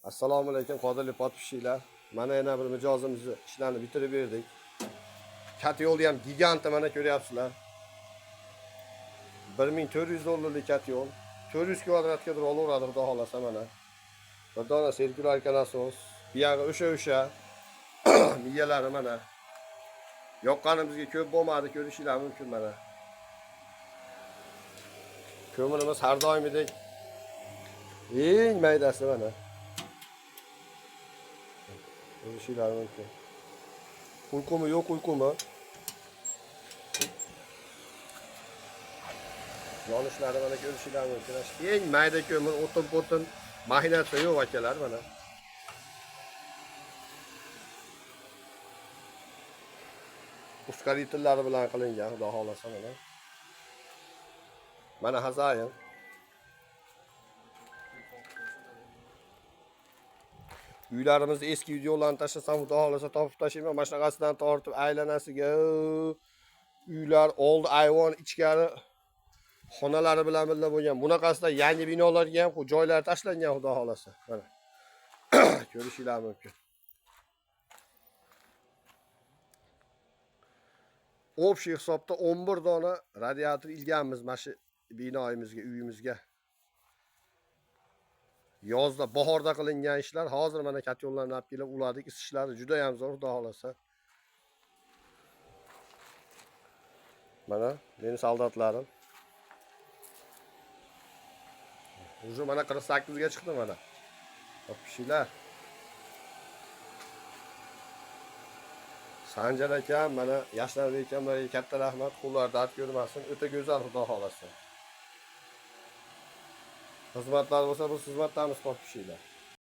Assalomu alaykum qadrli podpishchilar. Mana yana bir mijozimizni ishlarni bitirib berdik. Katta yo'lni ham giganti mana ko'ryapsizlar. 1400 dollarlik katta yo'l. 400 kvadratga olaveradi xudo xolasa mana. Bir dona sirkulyarka nasos, buyog'i o'sha miyalari mana. Yoqqanimizga ko'p bo'lmadi, ko'rishinglar mumkin mana. Ko'mirimiz har doimgidek eng maydasi mana. Ko'rishinglar mumkin. Uyqumi yo'q uyqumi? Yonishlari mana ko'rishinglar mumkin. Eng mayda ko'mir, o'tin-po'tin, mashinasi yo'q akalar mana. Ускорительlari bilan qilingan, xudo xolasa mana. Mana Hazayin. Uylarimizni eski videolarni tashlasam, xudo xolasa topib tashlayman. Mana shunaqasidan tortib aylanasiga uylar, oldi ayvon, ichkari xonalari bilan birga bo'lgan. Bunaqasida yangi binolarga ham joylar tashlangan, xudo xolasa. Mana. Ko'rishinglar mumkin. Общий hisobda 11 dona radiator ilganmiz mana shu binoyimizga, uyimizga. Yozda, bahorda qilingan ishlar hozir mana katyonlarni olib kelib uladik. Isishlari juda ham zo'r, xudo xolasa. Mana meni soldatlarim. Уже mana 48 ga chiqdi mana. Topishinglar. Sanjar akam, mana Yashnarbek akamlarga katta rahmat, qo'llari dard ko'rmasin, o'ta go'zal xudo xolasa. Xizmatlar bo'lsa biz xizmatdamiz, topishinglar.